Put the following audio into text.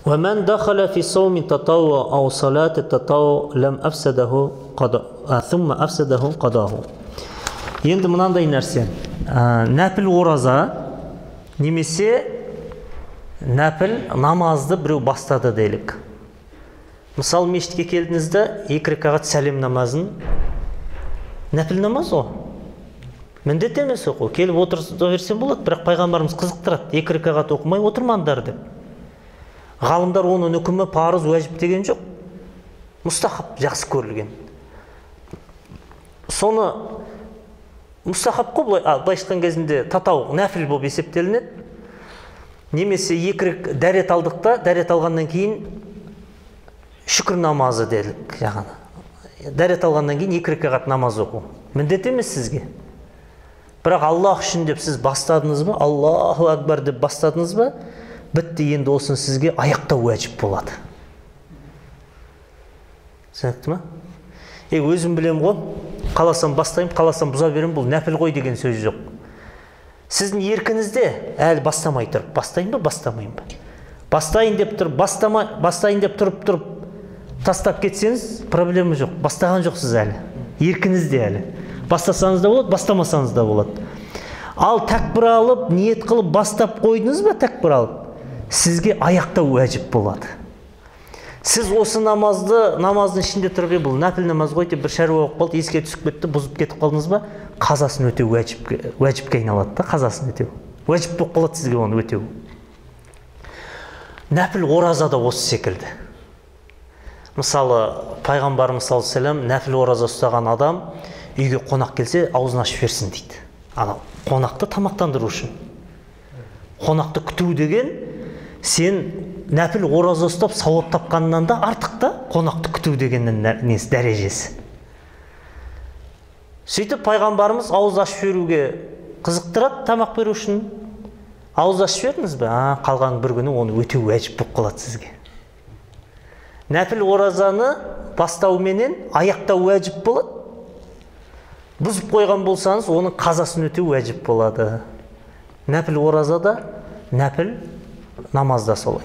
وَمَنْ دَخَلَ فِي صَوْمِ التَّطَوُّعِ أَوْ صَلَاةِ التَّطَوُّعِ لَمْ أَفْسَدَهُ ثُمَّ أَفْسَدَهُ قَضَاهُ. Енді мынандай нәрсе. Нәпіл ораза немесе нәпіл намазды біреу бастады делік. Мысалы, мешітке келдіңіз де, 2 ракағат сәлем намазын, нәпіл намаз ғой. Міндет емес оқу. Келіп отыра берсең болады, бірақ пайғамбарымыз қызықтырады. 2 ракағат оқымай отырмаңдар деп. Ғалымдар оның үкімі парыз, уәжіп деген жоқ. Мұстахаб, жақсы көрілген. Соны мұстахаб қой, былай айтқан кезінде татау, нәпіл болып есептелінеді. Немесе 2 дәрет алдық та, дәрет алғаннан кейін шүкір намазы делік, яғни. Дәрет алғаннан кейін 2 ракағат намаз оқу. Міндет емес сізге. Бірақ Аллах үшін деп сіз бастадыңыз ба, Аллаху акбар деп бастадыңыз ба, бітті, енді осын сізге аяқтау уәжіп болады. Түсінікті ма? Өзім білем ғой, қаласам бастаймын, қаласам бұза беремін, бұл нәпіл ғой деген сөз жоқ. Сіздің еркіңізде әлі бастамай тұрып, бастайын ба, бастамайын ба? Бастайын деп тұрып, бастайын деп тұрып, тастап кетсеңіз, проблема жоқ. Бастаған жоқсыз әлі. Еркіңізде әлі. Бастасаңыз да болады, бастамасаңыз да болады. Ал тәкбір алып, ниет қылып бастап қойдыңыз ба, тәкбір алып, сізге аяқтау уәжіп болады. Сіз осы намазды, намаздың ішінде тұрып, бұл нәпіл намаз ғой деп бір шаруа болып қалды, еске түсіп кетті, бұзып кетіп қалдыңыз ба, қазасын өтеу уәжіпке айналады да, қазасын өтеу. Уәжіп болып қалады сізге оны өтеу. Нәпіл ораза да осы секілді. Мысалы, пайғамбарымыз саллаллаху алейхи вассалам нәпіл ораза ұстаған адам үйге қонақ келсе, аузын ашып берсін дейді. Анау қонақты тамақтандыру үшін. Қонақты күту деген, сен нәпіл ораза ұстап сауап тапқаннан да артық та қонақты күту дегеннің несі, дәрежесі. Сөйтіп пайғамбарымыз ауыз ашып беруге қызықтырады, тамақ беру үшін. Ауыз ашып бердіңіз бе? Қалған бір күні оны өтеу уәжіп болып қалады сізге. Нәпіл оразаны бастауменен аяқтау уәжіп болады. Бұзып қойған болсаңыз, оның қазасын өтеу уәжіп болады. Нәпіл ораза да, нәпіл намаз да солай.